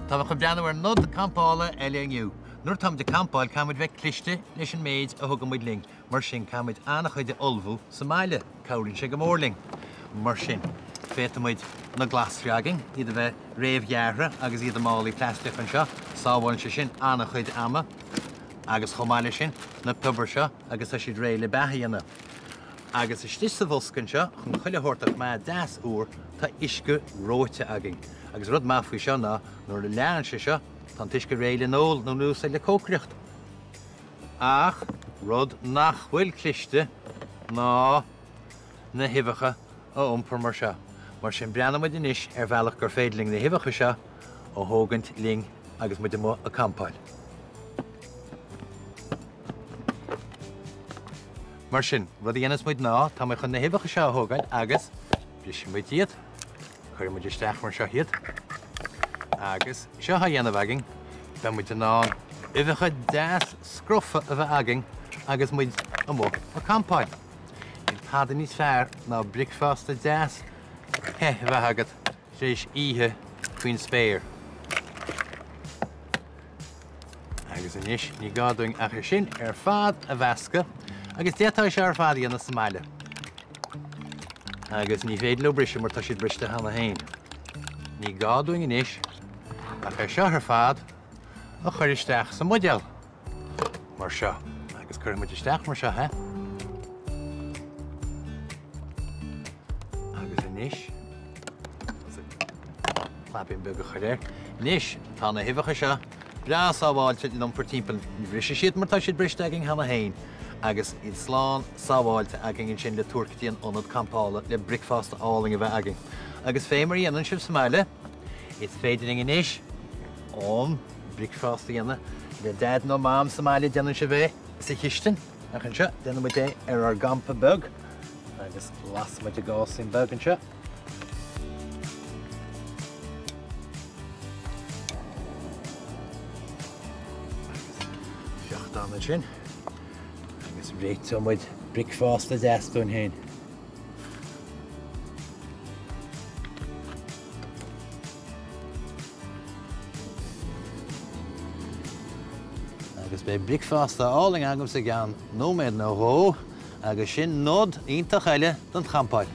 Tá mé chun breathnú ar nod campála eile inniu. Nuair atá muid ag campáil caithfidh muid bheith cliste leis an méid a thugann muid linn, mar sin caithfidh muid an-chuid a ullmhú sa mbaile, cabhraíonn sé go mór linn. Mar sin, féadfaidh muid na glasraí againn, iad a bheith réamhghearrtha agus iad i málaí plaisteach anseo, sábhálann sé sin an-chuid ama. Agus chomh maith leis sin, na piobair seo agus tá siad réidh le beatha a dhéanamh. Agus istigh sa bhosca anseo, chun chuile shórt a choimeád deas úr, tá uisce reoite againn. Agus rud maith faoi seo ná nuair a leánn sé seo, tá an t-uisce réidh le n-ól nó le úsáid le cócaireacht. Ach rud nach bhfuil cliste ná na huibheacha a iompar mar seo. Mar sin breathnóidh muid anois ar bhealach gur féidir linn na huibheacha seo a thógaint linn agus muid amuigh ag campáil. Mar sin, rud a dhéanfas muid ná, tá mé chun na huibheacha seo a thógáil agus brisfidh muid iad, cuirfidh muid isteach mar seo iad, agus seo á dhéanamh againn, beidh muid in ann uibheacha deas scrofa a bheith againn agus muid amuigh ag campáil. Níl tada níos fearr ná bricfeasta deas te a bheith agat tar éis oíche faoin spéir. Agus anois ní gá dúinn ach é sin ar fad a mheascadh agus d'fhéadfá é seo ar fad a dhéanamh sa mbaile. Agus ní féidir leo briseadh mar tá siad briste cheana féin. Ní gá dúinn anois ach é seo ar fad a chur isteach sa mbuidéal mar seo. Agus cuirfidh muid isteach mar seo é. Agus anois Claipín beag a chur air. Anois, tá na huibheacha seo breá sábháilte le n-iompar timpeall. Ní bhrisfidh siad mar tá siad briste againn cheana féin agus iad slán sábháilte againn ansin le tabhairt go dtí an ionad campála le bricfeasta álainn a bheith againn. Agus fé mar a dhéanann sibh sa mbaile, is féidir linn anois an bricfeasta a dhéanamh le Daid nó Mam sa mbaile, déanann sibh é sa chistin. Ach anseo, déanann muid é ar ár gcampa beag agus lasfaidh muid an gásaín beag anseo. Agus friochtán ansin. Agus réiteoidh muid bricfeasta deas dúinn féin. Agus beidh bricfeasta álainn agamsa i gceann nóiméad nó dhó agus sin nod iontach eile don champáil.